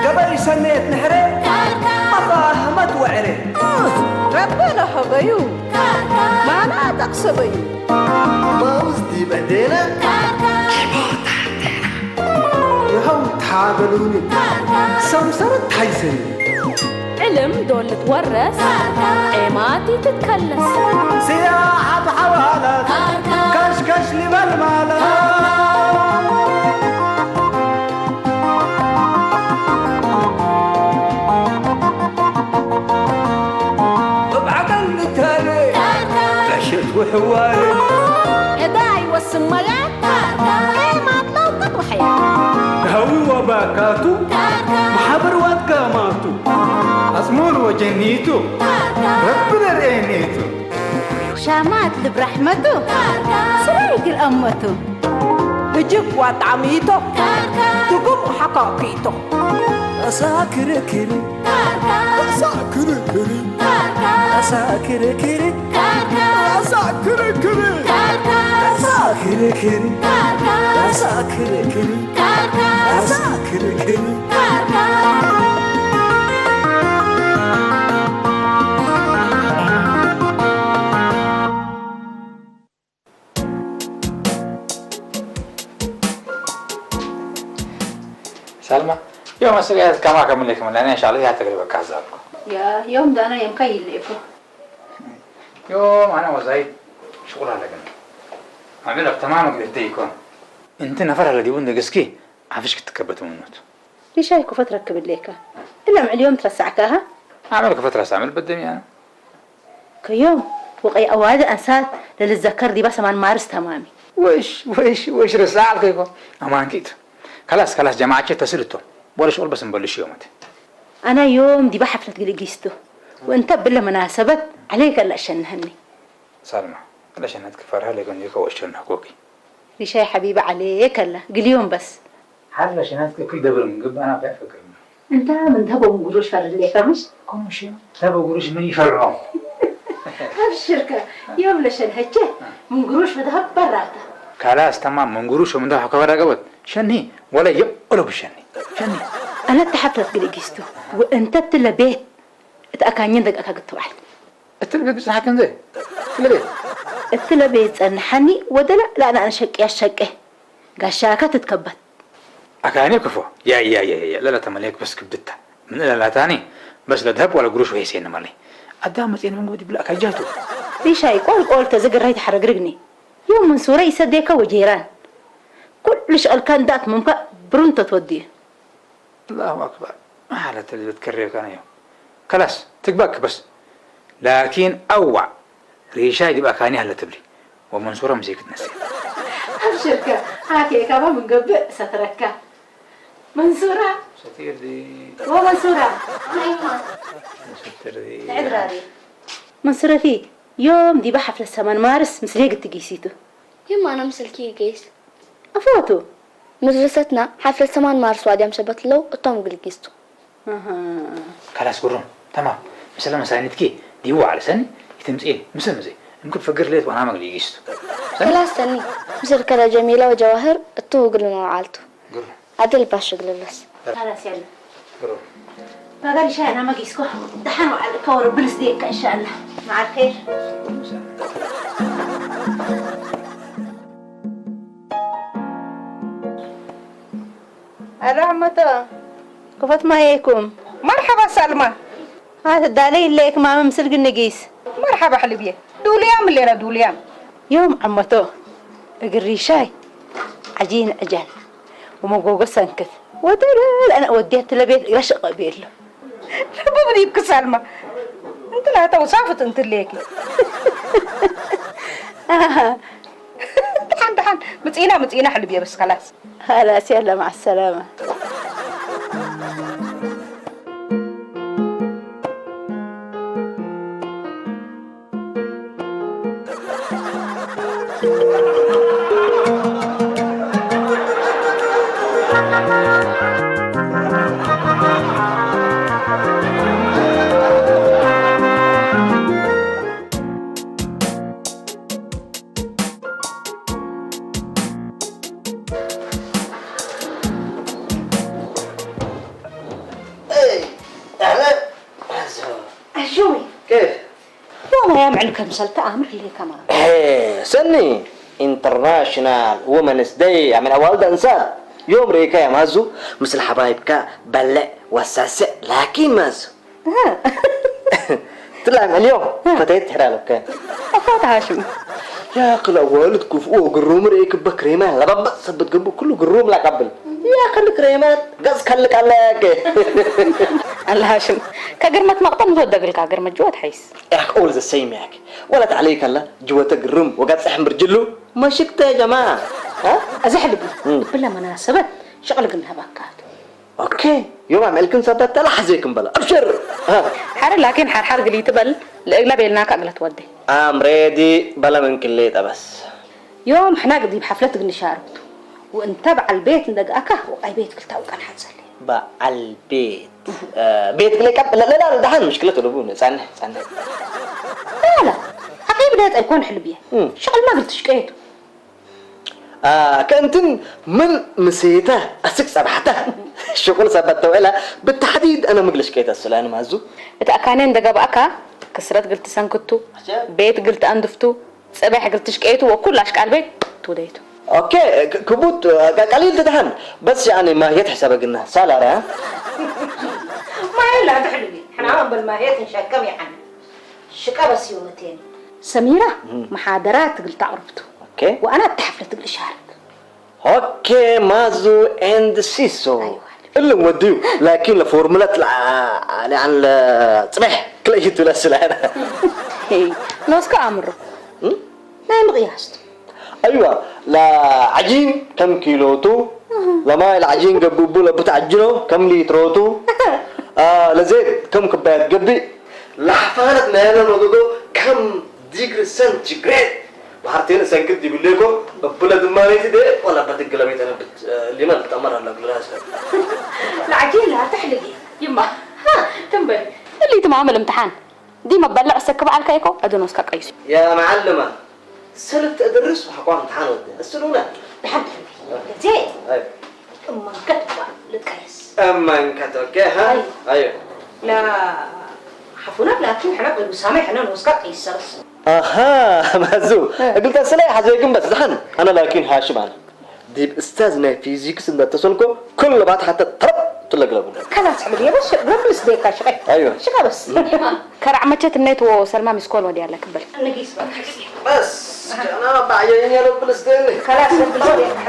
ገበይ ሰኔት ንሕረ ኣባ ኣሕመድ ወዕረ ረቢ ለኸበዩ ማና ጠቕሰበዩ ማውዝ ዲበዴነ ይኸው ታበሉኒ ሰምሰር ታይሰኒ ዕልም ዶ ልትወረስ ዔማት ይትከለስ። ስያ ሓብ ሓዋላት ካሽካሽ ሊበል ማለት እብ ዓቀል ንታለ ዕሸት ውሕዋለ ዕዳ ይወስን መጋት ዔማት ለውቅት ወሕያ ሃዊ ወባካቱ ማሕበር ዋትጋማቱ ኣጽሙር ወጀኒቱ ረቢ ለርኤኒቱ ሻማት ልብራሕመቱ ስራይ ግልአመቱ ህጅብ ዋጣዕሚቶ ትጉም ሓካኪቶ እሳ ክርክሪ እሳ ክርክሪ እሳ ክርክሪ እሳ ክርክሪ እሳ ክርክሪ እሳ ክርክሪ እሳ ክርክሪ ሳልማ ዮም ኣሰጋያት ከማ ከምልክ መላና ሻሉ ያተግሪ በቃ ዛልኩ ያ ዮም ዳና የምካ ይልእኩ ዮም ኣነ ወዛይ ሽቁል ኣለገን ኣሚር ተማም ግደ ይኮን እንት ነፈር ኣለዲቡን ደገስኪ ዓፍሽ ክትከበት ምኑት ሪሻይ ኩፈት ረክብ እሌካ እላ ምዕል ዮም ትረሳዕካሃ ኣመል ክፈት ረሳ ኣመል በደም ያነ ከዮም ወቀይ ኣዋልድ ኣንሳት ለልዘከር ዲባ ሰማን ማርስ ተማሚ ወሽ ወሽ ወሽ ረሳዕ ከይኮ ኣማንኪት ከላስ ከላስ ጀማዓቸ ተስልቶ ቦለ ሽቁል በስ እንበልሽ ዮመት ኣና ዮም ዲባ ሓፍለት ግልጊስቱ ወእንተ ብለ መናሰበት ዓለይ ከላ ሸንህኒ ሳልማ ለሸነት ክፈርሃ ለይኮን ዲከ ወሸን ሐኮኪ ሪሻይ ሓቢቢ ዓለየ ከላ ግልዮም በስ ሓር ለሸነት ክክል ደብር ምግብ ኣና ከይፈክርና እንታ ምን ተቦ ምንጉሮሽ ፈርድሌ ፈርምሽ ኮምሽ ተቦ ጉሩሽ ምን ይፈርሆም ኣብሽርከ ዮም ለሸን ሀጀ ምንጉሮሽ ፈድሃብ በራታ ካላስ ተማም ምንጉሩሽ ምን ተቦ ከበራ ገበት ሸኒ ወለ የቆሎ ብሸኒ ሸኒ ኣነ ተሓፍረት ግልጊስቱ ወእንተ ትለ ቤት እት ኣካኘን ደጋካ ግትባል እትል ቤት ብጽሓ ከንዘ እትል ቤት እትለ ቤት ጸንሓኒ ወደላ ላና ኣነ ሸቂ ኣሸቀ ጋሻካ ትትከበት ኣካኒ ክፎ ያ ያ ያ ያ ለላ ተመለክ በስ ክብድታ ምን ለላታኒ በስ ለድሀብ ወለ ግሩሽ ወሄሴን መለይ ኣዳ መጽኤን መንጎ ዲብላ ካጃቱ ሪሻይ ቆል ቆል ተዘገራይ ተሐረግርግኒ ዮም መንሱረ ይሰደካ ወጄራን ኩሉ ሸቀልካ እንዳት መንፋ ብሩን ተትወድዩ ኣላሁ ኣክበር። ሓለት ልብት ከሬብካን እዮም። ከላስ ትግባክ በስ። ላኪን ኣዋዕ ሪሻይ ዲብ ኣካኒ ሃለ ትብሊ ወመንሱራ ምሴ ክትነሲ። ኣብሽርከ ኣኬ ካባ ምንገብእ ሰትረካ መንሱራ ሰቲር ዲ ወመንሱራ ሰትር ዲ ትዕድራሪ መንሱረቲ ዮም ዲባ ሓፍለት ሰማን ማርስ ምስሌ ግትጊሲቱ ይማና ምስልኪ ይገይስ ኣፈቱ ምድርሰትና ሓፍረት ሰማን ማርስ ዋድያም ሸበት ለው እቶም ግልጊስቱ። ካላስ ጉሩም ተማም። ምስለ መሳኒትኪ ዲዋ ዓለ ሰኒ ይትምጽኢን ምስል ምዘይ እምክብ ፍግር ሌት ዋና መግልጊስቱ። ከላስ ሰኒ ምስል ከረ ጀሚላ ወጀዋህር እቱ ውግል መውዓልቱ። ጉሩም። ኣደል ባሽ ግልለስ። ካላስ ያለ። ጉሩም። ባጋሪ ሻይ ኣና መጊስኮ ደሓን ወዓል ከወረ ብልስ ዴካ ኢንሻኣላ። መዓል ኸይር። ኣረ ዓመቶ ክፈት ማየኩም። መርሓባ ሳልማ። ኣትዳለይ ኢለይክ ማመ ምስል ግንጊስ። መርሓባ ሕልብየ። ዱልያም ሌና ዱልያም። ዮም ዓመቶ እግሪ ሻይ ዓጂን ዕጃል ወመጎጎ ሰንክት ወደለል ኣነ ወዲያ ትለቤት እግራ ሸቀብ የሎ። ልቡ ብዲብክ ሳልማ። እንት ላታ ውሳፍት እንትሌኪ። ኣሃ። ደሓን ደሓን ምጽኢና ምጽኢና ሕልብ የበስ ከላስ። خلاص يلا مع السلامة. ዕልከ ምሰልቲ ኣምር ህልየካ ማለት። ሰኒ ኢንተርናሽናል ውመንስ ደይ ኣመን ኣዋልድ ኣንሳር ዮም ርእካ የማዙ ምስል ሓባይብካ በልዕ ወሳስዕ ላኪን ማዙ ትላም ዕልዮ ፈተየት ትሕራ ኣለከ ኣፋት ሃሽም يا أخي الأوالد كفؤ وقروم رئيك بكريمة لبب سبت قبو كله قروم لا قبل يا أخي الكريمات قص كلك عليك ኣላ ሃሽም ከግርመት መቕጠል ምትወደግልካ ግርመት ጅወት ሓይስ ياك all the same ياك ولا تعليك الله جوة قروم وقص حمر جلو ما شكت يا جماعة ها እዚ ሕልቢ ብለ መናሰበት ሽቕል ግን ሃባካት ኦኬ ዮም ኣምዕልክን ሰበት ተላሕ ዘይክን በላ ኣብሽር ሓረ ላኪን ሓርሓር ግሊ ትበል ለእግላ ቤልናካ እግለ ትወደ I'm ready በላ ምን ክሌ ጠበስ ዮም ሕና ግዲብ ሓፍለት ግን ሻርብቱ ወእንተ በዓል ቤት እንደግኣካ ወቃይ ቤት ክልታው ቀን ሓንሰል በዓል ቤት ቤት ክሌ ቀብ ለላ ደሓን ምሽክለት ወለቡ ጻንሕ ጻንሕ ላ ዓቂብ ደት ኣይኮን ሕልብየ ሽቕል ማግል ትሽቀየቱ ከእንትን ምን ምሴተ ኣስቅ ጸባሕተ ሽቁል ሰበት ተውዕላ ብታሕዲድ ኣነ ምግልሽ ከይተስላን ማዙ እቲ ኣካነ እንደገባእካ ክስረት ግልቲ ሰንክቱ ቤት ግልቲ ኣንድፍቱ ጽባሕ ግልቲ ሽቀይቱ ወኩል ኣሽቃል ቤት ትውደይቱ ኦኬ ክቡት ቀሊል ትድሓን በስ ያኔ ማየት ሕሰበግና ሳላራ ማየላ ትሕልቢ ሕናማ በል ማየት ንሸከም ይሓን ሽቃ በስ ይውምቴን ሰሚራ መሓደራ ትግልታ ኣቅርብቱ وأنا تحفلة بالإشارة ኦኬ ማዙ ኤንድ ሲሶ እልም ወድዩ ላኪን ለፎርሙለት ለአን ለጽበሕ ክለይቱ ለስላና ኖስከ ኣምሮ ናይ ምቕያስቱ أيوة ለዓጂን ከም ኪሎቱ ለማይ ለዓጂን ገብቡ ለብት ዓጅኖ ከም ሊትሮቱ ለዘይት ከም ክባየት ገቢእ ለሓፋነት ናይለ መጎጎ ከም ዲግሪ ሰንቲግሬድ ባሕርቴን እሰንክት ይብሌኮ እብለ ድማ ነይቲ ደ ቆላ በትግለ ቤተነ ብት ሊመን ጠመር ኣላ ግላስ ለዓጂን ላተሕልጊ ይማ ትንበል እሊትማ ምልምትሓን ዲመ በልዕ እሰክብ ዓልካ ኢኮ ኣድኖስካ ቀይሱ يا معلمة سلفت أدرس وحقوان امتحان ودي السلونة دحن زين أمنكت لتقيس أمنكت أوكي ها أيوه لا حفونا لكن حنا قلبو سامي حنا نوسكا قيسرس أها مازو قلت سلاي حزيكم بس دحن أنا لكن هاشم أنا ዲብ እስታዝ ናይ ፊዚክስ እንዳተሰልኮ ኩሉ ባት ሓተ ተረብ ትለግለቡ ከላስ ሕልብ የበሽ ረብልስ ደካ ሽቀ ኣይወ ሽቀ በስ ከራዕ መቸት እነይትዎ ሰልማ ሚስኮል ወዲያ ኣለ ክበል ንጊስ በስ ጀና ባዕየኝ የረብልስ ደኒ ከላስ ረብልስ ደካ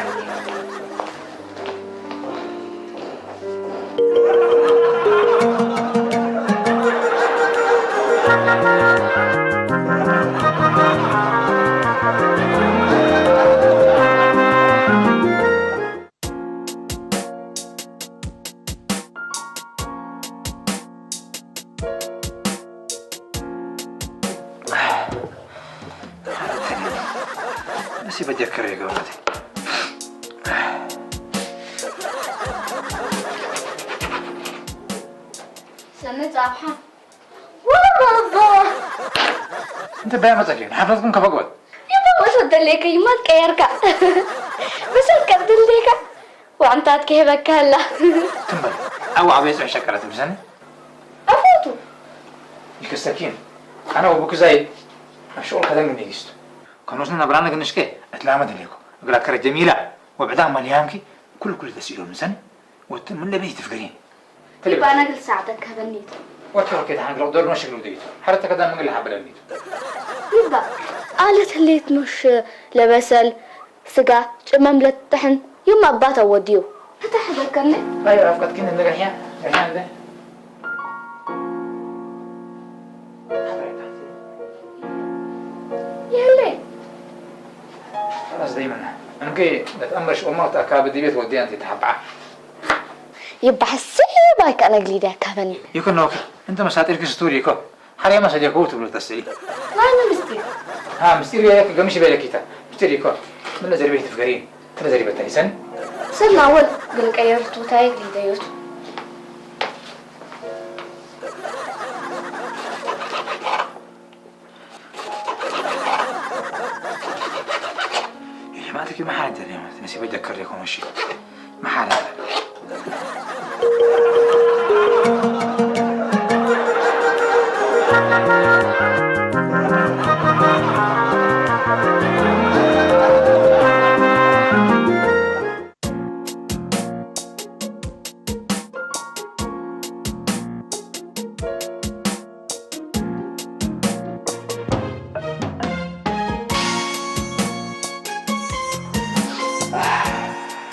نسيب أذكر يا قولتي ሰነ ጻብሓ ወባባ أنت بيا متى جاي حفلتكم كفقوة يبا وصلت لك يمات كيركا بس كبدل لك ዋዕንታት ክህበካ ኣላ። ትም በል ኣዋ ኣበይ ጽሕ ሸቀረት ምሰኒ ኣፎቱ ይከስተኪን ኣነ ወብኩ ዛይ ኣሽቁር ከደም ንግስቱ ከኖስና ብራነ ግንሽከ እትላመ ደሌኮ እግራ ከረ ጀሚላ ወብዕዳ ማልያምኪ ኩሉ ኩሉ ተስኢሎ ምሰኒ ወት ምን ለበይ ትፍገሪን ባና ግል ሰዓተት ከበኒት ወት ከሮኬት ሓንግረ ዶር መሽግሉ ደይቱ ሓረተ ከዳ ምግል ሓበለኒት ይባ ኣለት ህሌት ኖሽ ለበሰል ስጋ ጭመም ለትጥሕን ዩም ኣባት ኣወድዩ። እታ ሕበከኒ። ኣይ ኣፍቀትኪን እንደ ገርሕያ ገርሕያ እንደ የለይ። خلاص دايما እንከ ለትኣመርሽ ኦማ እቲ ኣካባቢ ድቤት ወዲያ እንተ ተሓብዓ ይባሕሲ ባይካ ነግሊዳ ካበኒ ይኩን ኦኬ እንተ መሳጢርኪ ስቱሪ ይኮ ሓርያ መሰል የኮ ትብሎ ተስዒ ናይ ምን ምስጢር ها ምስጢር ገለክ ገምሽ በለኪታ ምስጢር ይኮ ምን ዘርቤት ትፍገሪ ትለ ዘርቤት ተኒሰን ሰላወል ግን ቀየርቱ ታይ ሊደዮት يا جماعة كيف ما حاجة اليوم نسيب أتذكر لكم شيء ما حاجة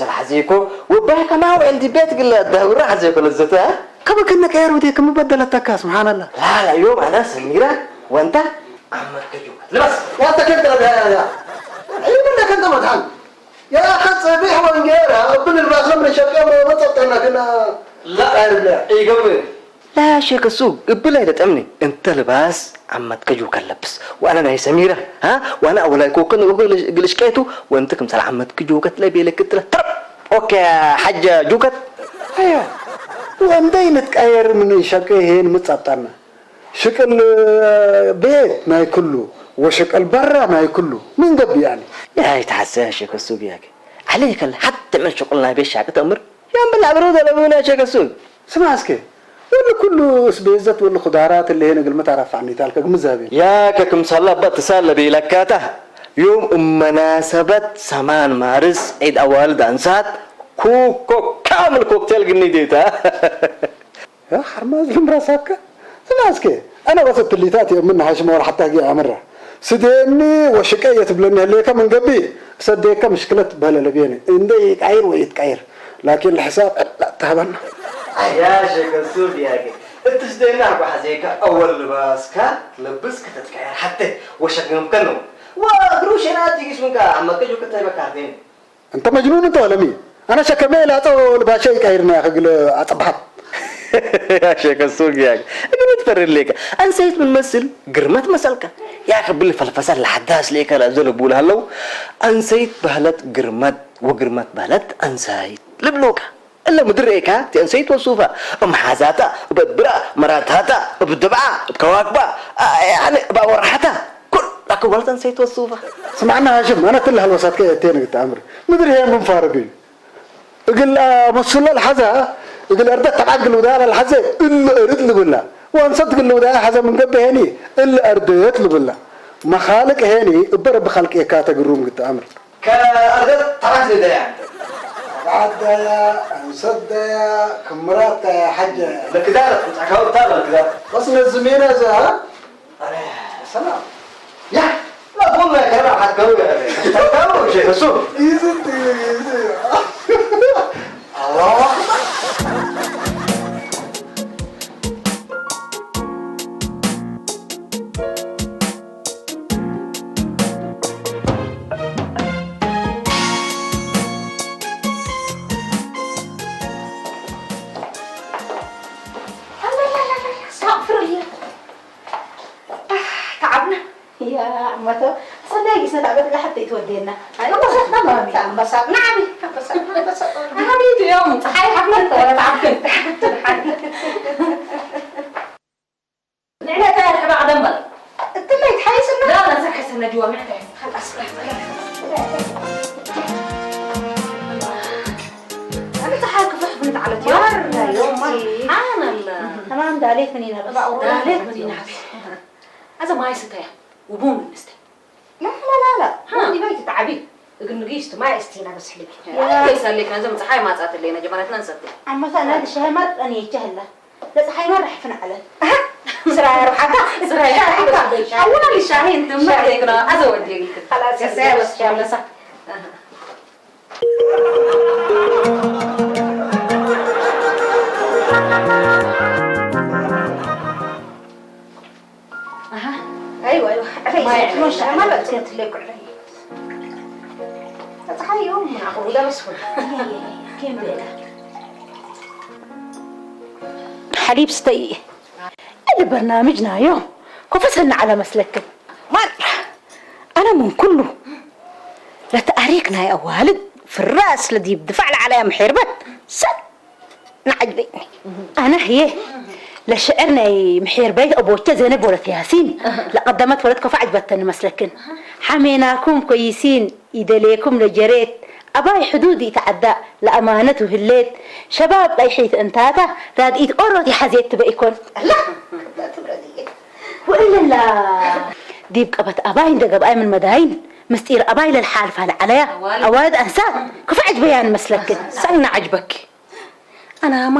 ጨላ ሓዘ እኮ ወባይ ከማ ውዕል ዲቤት ግለ ዳውራ ሓዘ እኮ ለዘተ ከመ ከነ ቀየር ወደ ከመ በደለተካ ስብሓንላ ላላ ዮም ኣና ሰሚራ ወንታ ኣመት ከጁ ልበስ ያተከልከለ ያ ያ ያ ይምን ለከንተ መድሃን ያ ከጽቢሕ ወንጌራ እብል ልባስም ንሸቀም መጸጠና ግና ላ ቀርለ ይገብር لا يا شيخ السوق، እብል ኣይተጠምኒ። እንተ ልባስ ዓመት ከጅው ከለብስ። ዋና ናይ ሰሚራ፣ ها؟ ዋና ኣወላይ ኮከን ግልሽ-፣ ግልሽ ቀይቱ፣ ወንቲ ክምሳል ዓመት ከጅው ከትለ ቤለ ክትለ ትረብ። ኦኬ፣ ሓጀ ጁከት። ኣያ፣ ወንደይ ንትቀየር ምን ሸቀ ይሄን ምጻብጣና። ሽቅል ቤት ናይ ክሉ፣ ወሽቅል በራ ናይ ክሉ። ምን ገብ ያኒ? يا يتحسى يا شيخ السوق ياك. عليك الحتى من شغل ናይ ቤት ሻቅ ተምር። يا من العبرود لبونا يا شيخ السوق. ስማ እስከ፣ ወሉ ኩሉ እስቤዘት ወሉ ኹዳራት ለሄነ ግልመት ኣራፋዕኒ ታልከ ግምዛቤ። يا ككم صلى بتسال بيلكاته. يوم مناسبة سمان مارس عيد أوالد أنسات كوكو كامل كوكتيل قنيديتا. يا حرماز لمراساكا. ስማ እስከ፣ ኣነ በሰት ትሊታት የምን ሃሽም ወላ ሓታ ጊ ኣምራ። ስደኒ ወሽቀ የትብለኒ ህሌከ ምን ገቢ፣ ሰደከ ምሽክለት በለ ለቤኒ። እንደ ይቃይር ወይ ይትቃይር። ላኪን ለሕሳብ ላ ተሃበና። يا شيخ السوق يا أخي. እትስደና ጓሕዜካ ኣወል ልባስካ ለብስ ከተትቀየር ሓተ ወሸግም ከነው። ወግሩ ሸናት ይግሽ ምንካ ኣመከጁ ክታይ በካርቴን። እንተ መጅኑን እንተ ወለሚ፣ ኣነ ሸከመ ላጦ ልባሸ ይቀይርና ያኸ ግለ ኣጸብሓት። يا شيخ السوق يا أخي. እግል ትፈርድ ሌካ። ኣንሰይት ምን መስል ግርመት መሰልካ። يا أخي ብሊ ፈልፈሰል ለሓዳስ ሌካ ለዘለቡል ሃለው። ኣንሰይት ባህለት ግርመት ወግርመት ባህለት ኣንሰይት ልብሎካ። እለ ምድር ኤካ እቲ ኣንሰይት ወሱፋ። እም ሓዛታ፣ እብ ብራ፣ መራታታ፣ እብ ድብዓ፣ እብ ከዋክባ፣ አ-፣ ያኒ እብ ኣወርሓታ። ኩል ኣክዋልተን ሰይት ወሱፋ። ስማዕና ሃሽም፣ ኣነ ትል ሃልወሳትከ እቴ ንግት ኣምር። ምድር ሄ ምን ፋርግ እዩ። እግል፣ አ፣ መሱላ ለሓዛ፣ እግል ኣርደት ተቃት ግልውዳ ለሓዘ፣ እሉ እርድ ልብላ። ወንሰት ግልውዳ ሓዘ ምን ገብሄኒ፣ እሉ ኣርደት ልብላ። መኻልቅ ሄኒ፣ እበ ረቢ ኻልቅ የካ ተግሩም ግት ኣምር። ከኣርገት ተዓት ልደያ። ተዓት ደያ፣ ኣንሰት ደያ፣ ክምራት ደያ፣ ሓጀ። ለክዳር፣ ጻካው ታር ለክዳር። በስ ነዚ ሜዳ እዛ፣ ኣረ፣ ሰላም። ያ፣ لا والله كان حتى هو يعني. حتى هو شيء مسؤول. يزيد، يزيد. الله. استغفر الله. تعبنا. يا عمته، صدقي سنة تعبت لحتى يتودينا. أيوة، صح، تمام. أنبسطنا عليه. أنبسطنا، أنبسطنا. أنا بيت يوم، صحيح، حفلة ولا تعبت. نحن تعرف بعد أمبل. التلة يتحيس لنا؟ لا، لا، نسحس لنا جوا، ما يحتاج. خلاص، خلاص، خلاص. أنا تحاكي في حفلة على تيار. مرة يوم، مرة. سبحان الله. تمام، ده عليك منين بس؟ ده عليك منين بس؟ هذا ما يستطيع. وبون النستي. لا، لا، لا، لا. ها. ودي ما يتتعبي. يقول نقيس ما يستينا بس حليك. يا. يا سالك، أنا زم صحي ما صارت لنا جمالتنا نسطي. أما أنا الشهمات أنا يتجهل له. لا، صحي ما رح فنعله. ها؟ سرايا روحك. سرايا روحك. أول شاهي أنت ما شاهي. يقرأ. هذا ودي. خلاص، يا سيدي، بس شاهي. شاهي. أها. أيوة، أيوة. عرفت، ما يعرفون شيء. ما بقى تلك عرفت. تصحي يوم، أخو، وده بس هو. كيف بيلا؟ حليب ستي. البرنامج نايو. كفسنا على مسلكم. مرة. أنا من كله. لتأريك ناي أوالد في الرأس الذي بدفع على محربت. سد. نعجبني. أنا هي. لشعرنا محير بيت أبو زينب ولد ياسين. لقدمت ولد كفى عجبتني مسلكن. حميناكم كويسين، إذا ليكم لجريت. أباي حدودي تعدى، لأمانته هليت. شباب طيحيت أنتاتا، راد إيد أوروتي حزيت تبقيكون. لا، لا تبردي. وإلا لا. ديب قبت أباي ندق أباي من مداين. مستير أباي للحال فال عليا. أوالد. أوالد أنسات. كفى عجبيان مسلكن. سألنا عجبك. ኣናማ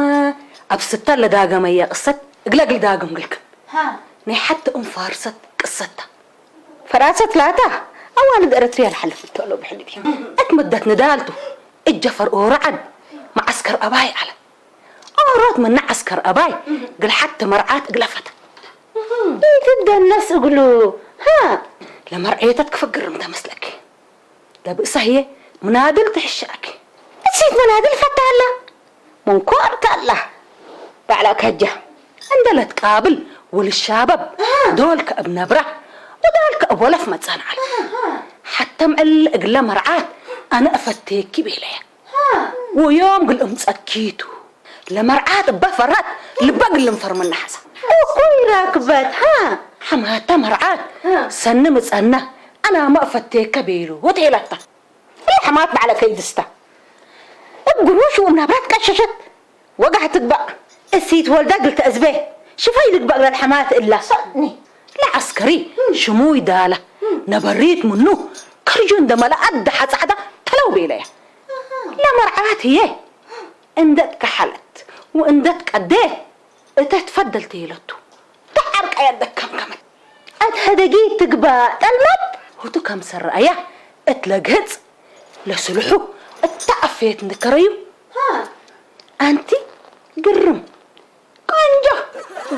ኣብ ስታ ለዳገመያ ቅሰት እግለ እግል ዳግም ግልክን። ሃ። ናይ ሓቲ እም ፋርሰት ቅሰታ። ፈራሰት ላታ ኣዋልድ ኤረትርያ ለሓልፍ እተሎ ብሕልብ እዩ። እት መደት ንዳልቱ እጀ ፈርኦ ረዓድ መዓስከር ኣባይ ዓለ። ኦሮት ምነ ዓስከር ኣባይ ግል ሓቲ መርዓት እግለ ፈታ። ኢትደነስ እግሉ። ሃ። ለመርዔተት ክፍግር እንተ መስለኪ። ለብእሳ ህዬ ምናድል ትሕሸአኪ። እሲት ምናድል ፈታላ። መንኮር ታላ። ባዕላ ከጃ። እንደለት ቃብል ውልሻበብ ዶልከ እብ ነብራ ወዳልከ እብ ወለፍ መጸንዓል። ሓተም ዕል እግለ መርዓት ኣነ እፈቴኪ ቤለየ። ወዮም ግልእም ጸኪቱ ለመርዓት እበ ፈራት ልበ ግልም ፈርምና ሓሳ። እኩይ ራክበት፣ ሃ። ሓማተ መርዓት ሃ። ሰኒ ምጸና ኣናመ እፈቴከ ቤሉ ወትሄላታ። እለ ሓማት ባዕለ ከይድስታ። እብ ግሩሽ ወእም ናብራት ቀሸሸት። ወጋሕ ትግባእ። እሲት ወልዳ ግልተ እዝቤ ሽፋይ ልግባእ እግላ ለሓማት እላ። ሰኒ። ለዐስከሪ ሽሙይ ዳላ ነበሪት ምኑ ከርዩ እንደ መለኣት ደሓ ጻዕዳ ተለው ቤለያ። ለመርዓት ህዬ እንደ ትከሓለት ወእንደ ትቀዴ እተ ትፈደል ተየለቱ። ተዓርቀያ ደከምከመት። አትሀደጊ ትግባእ ጠልመት። ሁቱ ከምሰ ረአያ እት ለግህጽ ለስልሑ እተ አፈየት እንድከረዩ። አንቲ ግርም ቆንጆ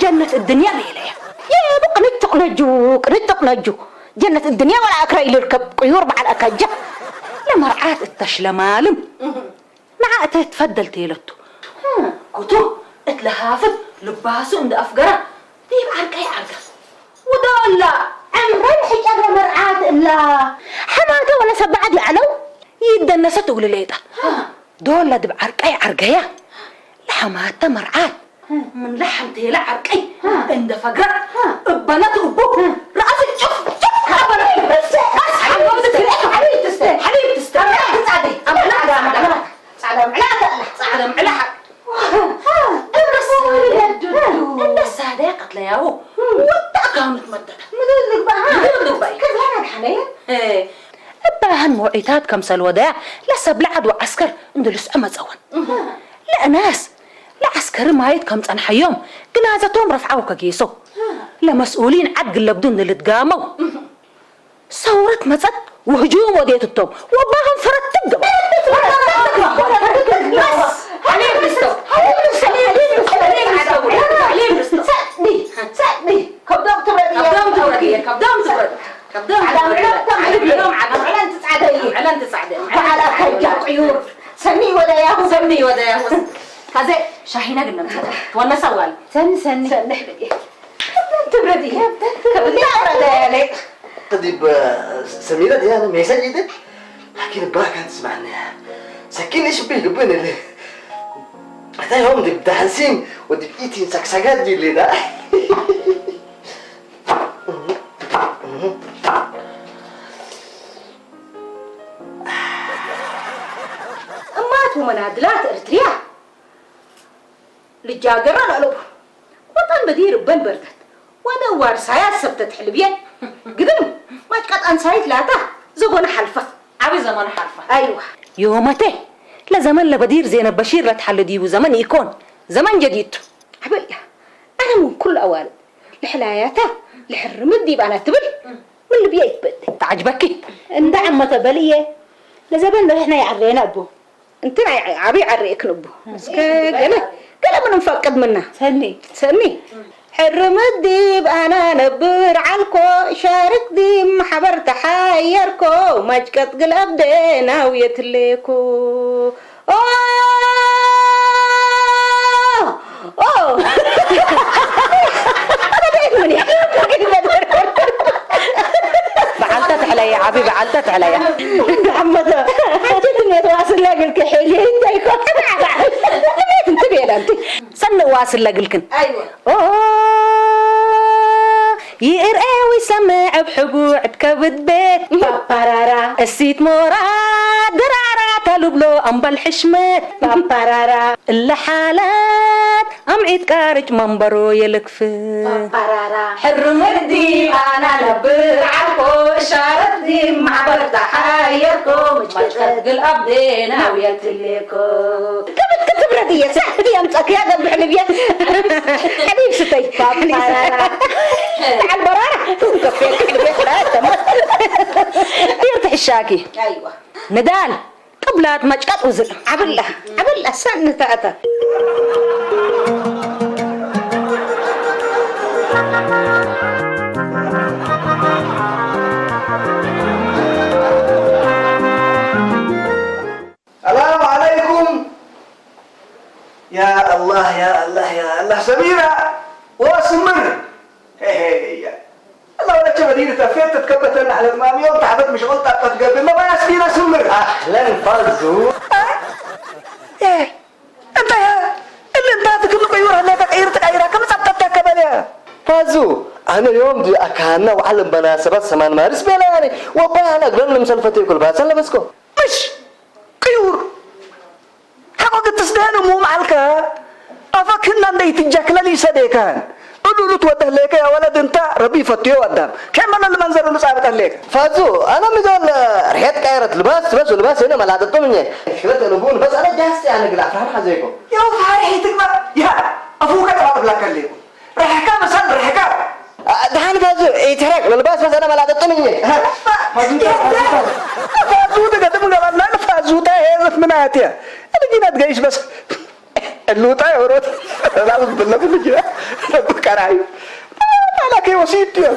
ጀነት እድንያ ቤለያ። የቡ ቅንጭ ቅነጁ ቅንጭ ቅነጁ ጀነት እድንያ ወላ አክራ ኢልርከብ ቅዩር በዓል አካጃ ለመርዓት እተሽለማልም። ንዓ እተ ትፈደል ተየለቱ። ኩቱ እት ለሃፍት ልባሱ እንደ አፍገራ ዲብ ዓርቀይ ዓርጋ። ውዶ እላ ዕምረን ሕጨገ መርዓት እላ። ሐማተ ወለ ሰባዕድ ይዐለው። ይደነሰት እግሉ ሌጣ። ዶለ ዲብ ዓርቀይ ዓርገያ። ለሐማተ መርዓት ምን ለሐምቴለ ዓርቀይ እንደ ፈግራ እበለት እቡ ረአስ ጭፍ ጭፍ አበለት። በስ ሐሊብ ትስተ፣ ሐሊብ ትስተ፣ ሐሊብ ትስተ። አምላክ ትጻደይ፣ አምላክ ትጻደይ። ጻዕዳ ምዕላ ተላ። ጻዕዳ ምዕላ ሓ-፣ እብረስ ወይለ ዱዱ። እነሳ ደያ ቀትለያዎ። ወጣ አካውንት መደዳ። ምድር ልግባ፣ ሃ? ምድር ልግባ እዩ። ከዛ ናት ሓለየ? እ። እባህን መውዒታት ከምሰል ወደያ ለሰብ ለዓድ ወዓስከር እንድልስዖ መጸወን። ለእናስ ለዓስከሪ ማየት ከም ጸንሐዮም ግናዘቶም ረፍዓው ከጌሶ። ለመስኡሊን ዓድ ግለብዱ እንድልትጋመው። ሰውረት መጸት ወህጁም ወዴትቶም ወባህም ፈረት ትገባ። ሰኒ ወደያሁ። ሰኒ ወደያሁ። ካዜ ሻሂና ግን ነምሰ ትወነሳ ዋል። ሰኒ ሰኒ። ሰኒ ትብረድ እየ። ከብዳ ረዳ ያለ። ዲብ ሰሚረ ድያ ሜሰጅ ይደ ላኪን ባካ ትስማዕና። ሰኪን እሽ ቢል ግብን እለ። ኣታ ዮም ዲብ ዳንሲን ወዲብ ኢቲን ሳክሳጋት ዲሌዳ። እማት ወመናድላት እርትርያ ልጃገራ ለአለቡ ወጠን በዲር እበን በርደት ወነ ዋርሳያት ሰብተት ሕልብየን ግድም ማጭቃጥ አንሳይት ላታ ዘጎነ ሓልፋ። ዓቢ ዘመነ ሓልፋ። አይዋ። ዮመቴ ለዘመን ለበዲር ዜነብ በሺር ለትሓለ ዲቡ ዘመን ኢኮን ዘመን ጀዲድ ቱ። ዓበላ ኣነ ምን ኩሉ ኣዋልድ ልሕላያታ ልሕርምት ዲብ ኣና ትብል ምን ልብየ ይትበል። ተዓጅበኪ። እንዳ ዓመተ በልየ ለዘበን ለርሕና ይዓረየና እቡ። እንትን ኣይ-፣ ዓቢ ዓረየክን እቡ። እስከ ገለ፣ ገለ ምን እንፈቅድ ምና። ሰኒ። ሰኒ። ሕርምት ዲብ ኣና ነብር ዓልኮ፣ ሻርክ ዲብ ማሕበር ተሓየርኮ፣ ማጭቀጥ ግል ኣብደናው የትሌኮ። ኦ! ኦ! በዓልታ ትሕለያ፣ ዓቢ በዓልታ ትሕለያ። ዓመተ፣ ሓንቲ ትሜት ዋስላ ግልኪ ሒሊ እንታይ ኮ? ትሜት እንትብ የለ ኣንቲ። ሰንእ ዋስላ ግልክን። ኣይወ። ኦ! ይእርኤ ወይሰምዕ እብ ሕጉዕ እብ ከብድ ቤት። ፓፓራራ። እሲት ሞራ ድራራ ተልብሎ እምበል ሕሽመት። ፓፓራራ። እለ ሓላት ኣምዒት ቃርጭ መንበሮ የልክፍ። ፓፓራራ። ሕርምቲ ኣና ነብር ዓልኮ ሻረቲ ማዕበር ተሓየርኮ ምጭቀት ግል ኣብዴና ውየትሌኮ። ከብት ክትብረድ እየ፣ ሳዕ እቲ የምጸክያ ደብሕ ልብየ። ሓሊብ ስተይ። ፓፓራራ። ተዓል በራራ። ከፌ ልብየ ክዳ ተመ። ዲር ትሕሻኪ። ኣይዋ። ንዳል ቅብላት መጭቀጥ ውዝእ። ዓብላ፣ ዓብላ ሳንታታ። ሰላም ዓለይኩም። ያ ኣላህ፣ ያ ኣላህ፣ ያ ኣላህ። ሰሚራ፣ ወስምር! ሄሄ፣ እያ። الله ولا تشغلين تفيت تتكبت لنا على المامية وتحبت مشغول طاقة قبل ما يسكينا سمر. أهلًا فازو. إيه، أنت يا، اللي أنت تكون قيورها لا تقير تقيرها كم صبتك كبلها. فازو، أنا اليوم دي أكان وعلم بناسبة سمان مارس بلا يعني. وباي أنا أقول لهم سلفتي كل بس أنا بسكو. مش قيور. ሓቆ ክትስደን እሞ መዓልካ ኣፈክና እንደይትጃክለል ይሰደካን እሉሉ ትወደህለከ ያ ወለድ እንታ ረቢ ይፈትዮ ኣዳም ከመለ ልመንዘር ሉ ጻብጠ ህለከ ፋዙ ኣነ ምዞን ርሄት ቀይረት ልባስ ትበሱ ልባስ የነ መላጠጥምኘ ሽለት ልቡን በስ ኣነ ጃስቲ ኣነ ግላ ፍራን ሓዘይኮ ያው ፋሪሒ ትግባ ያ ኣፉከ ተባጥብላከ ለይኮ ርሕካ መሳል ርሕካ ደሓን ፋዙ ይትሕረቅ ልባስ በስ ኣነ መላጠጥምኘ ፋዙ ተገጥም ገባና ፋዙ ታይ ሄዝፍ ምናት እያ እልጊናት ገይሽ በስ اللوطة يا ورود لا بالله بالله كده ربك رايو انا كي وسيط يا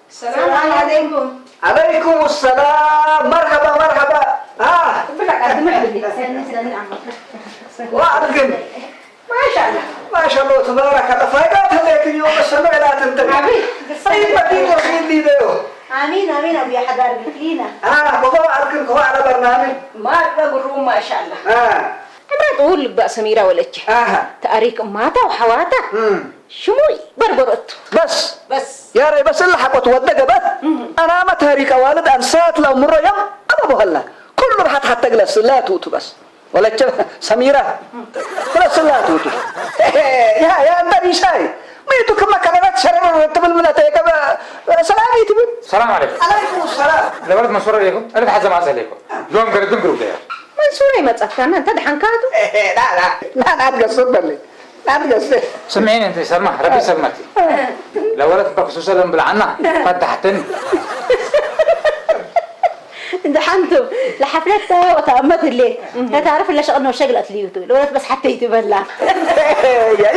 السلام عليكم. عليكم السلام. مرحبا، مرحبا. ها. ብላዕ፣ ኣዝመ ዕድል። ሰኒ፣ ሰኒ፣ ዓመት። ዋ፣ ኣድግን። ማሻኣላ። ማሻኣላ፣ ተባረከላ። ፋይዳ ተለየት እዩ፣ መሰሉ ዕላት እንትን። ኣቤት። ሰይድ መዲን ወሲድ ሊደዮ። ኣሚን፣ ኣሚን፣ ኣብ የሓዳር ግፍሊና። አ፣ ኮኾ ኣልክን፣ ኮኾ ኣለ በርናምን። ማርበ ግሩም፣ ማሻኣላ። አ። እምራት ውል ልባ ሰሚራ ወለች። ኣሃ። ታሪክ እማታ ወሓዋታ። እም። ሽሙይ በርበረቱ። በስ። በስ። ያሬ በስ እላ ሓቆት ወደ ገበት። እም። ኣናመ ታሪክ ኣዋልድ ኣንሳት ለእምሮ የም ኣበቦኸላ። ኩሉ ብሓት ሓተ ግለስ ስላ ትውቱ በስ። ወለቸ ሰሚራ። ግለስ ስላ ትውቱ። ያ፣ ያ እንደ ቢሻይ። መይቱ ክመ ከረረት ሸረረ ትብል ምነተ የቀበ ሰላም ይትብል። ሰላም ዓለይኩም። ዓለይኩም ሰላም። ለበለት መስወረ ኢለይኩም። እለት ሓዘ ማእሰ ኢለይኩም። ሎም ገረድን ግሩብ ደያ። መንሱር ኣይመጸካና፣ እንተ ደሓንካ ኣቱ? ላ፣ ላ፣ ላ፣ ላ፣ ትገስር በለይ። ላ፣ ትገስር። ስምዒኒ እንተ ሰልማ፣ ረቢ ሰልመኪ። ለወለት በክሱሰ ለምብልዓና፣ ፈዳሕተኒ። እንተ ሓንቱ፣ ለሓፍለታ ወታ እመት እሌ፣ ነታርፍ ለሸቕል ነው ሸግለት ልዩቱ፣ ለወለት በስ ሓተይ ትበላ።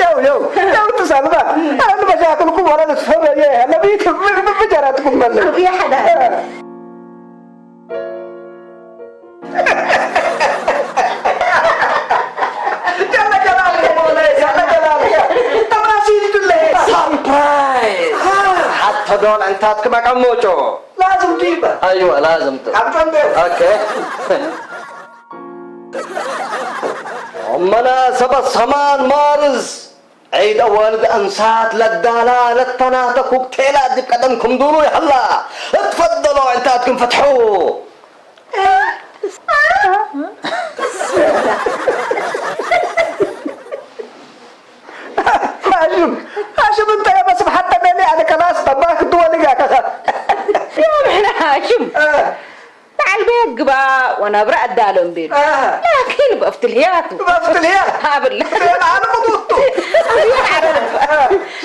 የው፣ የው፣ የው ትሰልማ። ኣነ መሻክልኩም ወላ ልትፈረ፣ የ፣ ለቢት፣ ብ-፣ ብ-፣ ብጀራትኩም በለይ። ኣብያ ሓዳ። ጀለ ጀላልከ ሞለየ፣ ጀለ ጀላልከ። ተማሲል ድለየ። ሰርፕራይዝ! ሓተ ዶል ዕንታትክ መቀሞጮ። ላዝም ዲበ። ኣይወ፣ ላዝም ቱ። ካብ ጨንቤ። ኦኬ። መናሰበት ሰማን ማርዝ። ዒድ ኣዋልድ ኣንሳት ለዳላ ለተናተ ኩክቴላ ዲብ ቀደምኩም ዱሉ ይሀላ። እትፈደሎ ዕንታትኩም ፍትሑ። ሃሽም፣ ሃሽም እንተ የመስብ ሓተ ሜሊ ኣነ ከላስ ጠባክ ትወልግ ኣከኸ። يا ابن هاشم. تعال بيك قبا وانا برا ادالهم بيل. آه. لكن بفتلياتو. بفتليات. هابل. أنا قطوطو. أبي أعرف.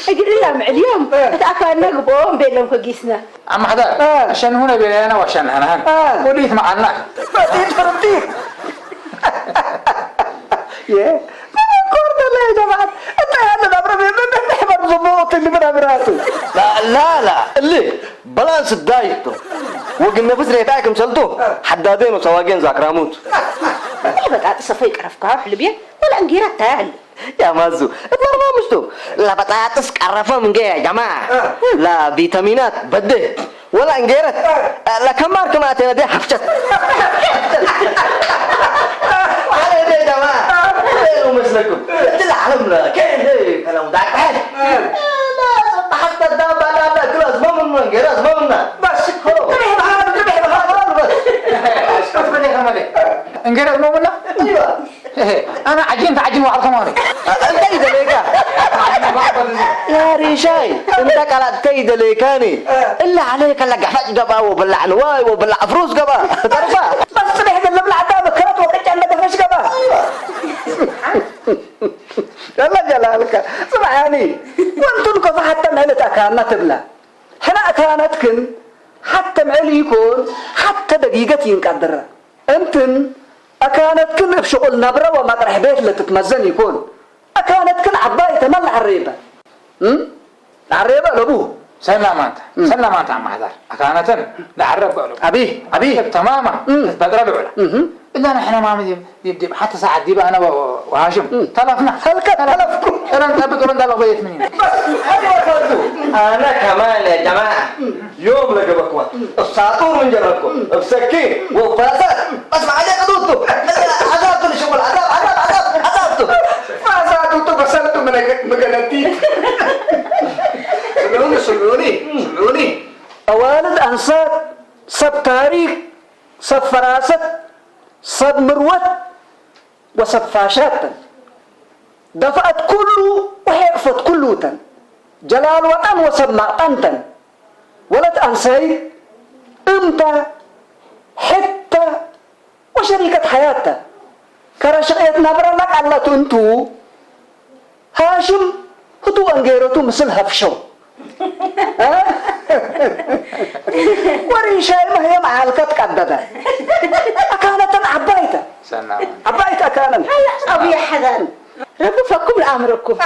أجري لهم اليوم. آه. أتأكل نقبهم بيلهم كجيسنا. عم حدا. آه. عشان هنا بيلانا وعشان هنا هنا. آه. وديت معنا. وديت فرمتي. يه. ኮርደለ ጀማዓት እንታይ ያለ ናብረ ምሕበር ዝቦት እንዲ ምናምራቱ ላላ እሊ በላንስ ዳይቶ ወግን ነፍስ ሬታ ክምሰልቱ ሓዳዴን ወሰዋጌን ዛክራሙት በጣጥሰ ፈይቀረፍካ ሕልብየ ወላ እንጌራ ታያል يا مازو اتمرنا مشتو لا بطاطس قرفه من جاي يا جماعه لا فيتامينات بده ولا انقيرت لا كم مارك ما تنا دي حفشت على يدي يا جماعه ايه مسلكم انت العالم لا كيف ليه كلام داك حاجه لا حتى الدابه لا لا كل ازمه من انقيرت ازمه منا بس هو تبي بهذا تبي بهذا بس شوف من يا خمالي انقيرت مو منا ايوه ኣነ ዓጂን ተዓጂን ዋዕል ከማኑ እንታይ ደለካ ያ ሪሻይ እንተ ቃላት ተይ ደለካኒ እላ ዓለይ ከላ ጋፋጭ ገባ ወብላ ንዋይ ወብላ ኣፍሩስ ገባ ተርፋ በስደሕ ዘለብላ ዓዳ መከረት ወቅጫ እንደገፈሽ ገባ ያላ ጀላልካ ስማዓኒ ወንቱን ኮፈ ሓተ ምዕልት ኣካና ትብላ ሕና እካነትክን ሓተ ምዕል ይኮን ሓተ ደጊገት ይንቃድራ እንትን ኣካነትክን እብ ሽቁል ነብረ ወመጥረሕ ቤት ለትትመዘን ይኮን። ኣካነትክን ዓባይ ተመን ለዐሬበ። እም? ለዐሬበ ለቡ። ሰላማንታ ሰላማንታ ኣማሕዳር ኣካናተን ዳዕረ በሉ። أبي أبي ተማማ ተበጥረ ልዑላ እላ ንሕና ማሚ ዲብ ሓቲ ሰዓት ዲብ ኣነ ወሃሽም ተላፍና هلكت هلفكم እረን ጠብቅ እረን ዳለኹ በየት ምን أنا كمان يا جماعة يوم لقبكوا الساطور من جربكوا بسكين وفاسات بس ما عليك دوتو عذاب شغل عذاب عذاب عذاب عذاب فاسات وتبسلت من مقلتي سمعوني سمعوني سمعوني أوالد أنسات سب تاريخ سب فراست سب مروت وسب فاشاتن دفعت كل وحيقفت كل وتن جلال وطن وسب مقطنتن ولت أنسيت أمتا حتى وشريكة حياتها كرشقيت نبرة لك على تنتو هاشم هتو أنجيرتو مثل هفشو ወሪሻይ መህየም ዓልከት ቀደደ ኣካነተን ዓባይተ ዓባይተ ኣካነን ኣብይ ሓዳን ረቢ ፈኩም ለኣምረኩም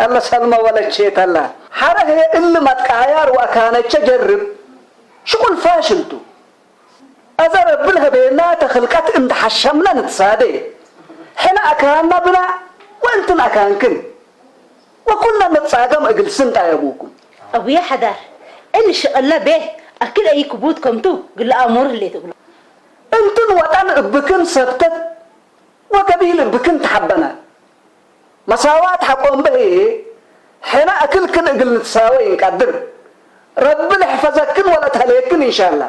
ኣለ ሰልመ ወለቼ ተላ ሓረ ህየ እልም ኣትቃያር ወኣካነቸ ጀርብ ሽቁል ፋሽልቱ ኣዘ ረቢ ለህበየና ተኽልቀት እንተሓሸምነ ንትሳደ ሕነ ኣካንና ብና ወእንትን ኣካንክን ወኩልና ንጻገም እግል ስንጣ የቡኩም። ኣብየ ሓዳር እል ሽቕለ ቤ ኣክል ኣይ ክቡት ከምቱ ግለ ኣሙር ህሌት እብሎ። እንትን ወጠን እብክን ሰብተት ወገቢል እብክን ተሓበና መሳዋት ሓቆምበ ህየ ሕነ ኣክልክን እግል ንትሳወ ይንቀድር። ረቢ ለሕፈዘክን ወለተሌክን እንሻላ።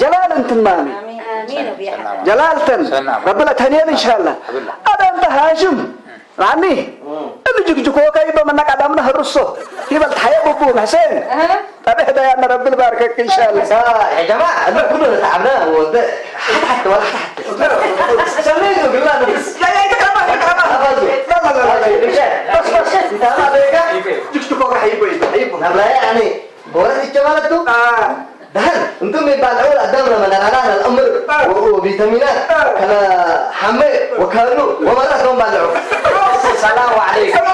ጀላል እንትን ማሚ ጀላልተን ረቢ ለተኔን እንሻላ። ኣደ እንተ ሃሽም ራኒ እሉ ጅግጅኮ ከይበ መና ቀዳምና ህርሶ ይበል ተሓየ ብቡ ሕሴን ጠብሕ ደያ ነረብል ባርከክ እንሻላ። يا جماعة أنا كله تعبنا وده حتى حتى ولا حتى حتى سميته بالله بس لا لا يتكلم يتكلم በስ በስ እንታ በይካ ጅግጅኮ ከ ሒቦ እዩ ሒቦ ናብራ يعني بورد الجمالة ኣህ دهن انتم يبقى العول قدامنا من الأنان الأمر وفيتامينات كما حمي وكانوا ومرة هم بلعوا السلام عليكم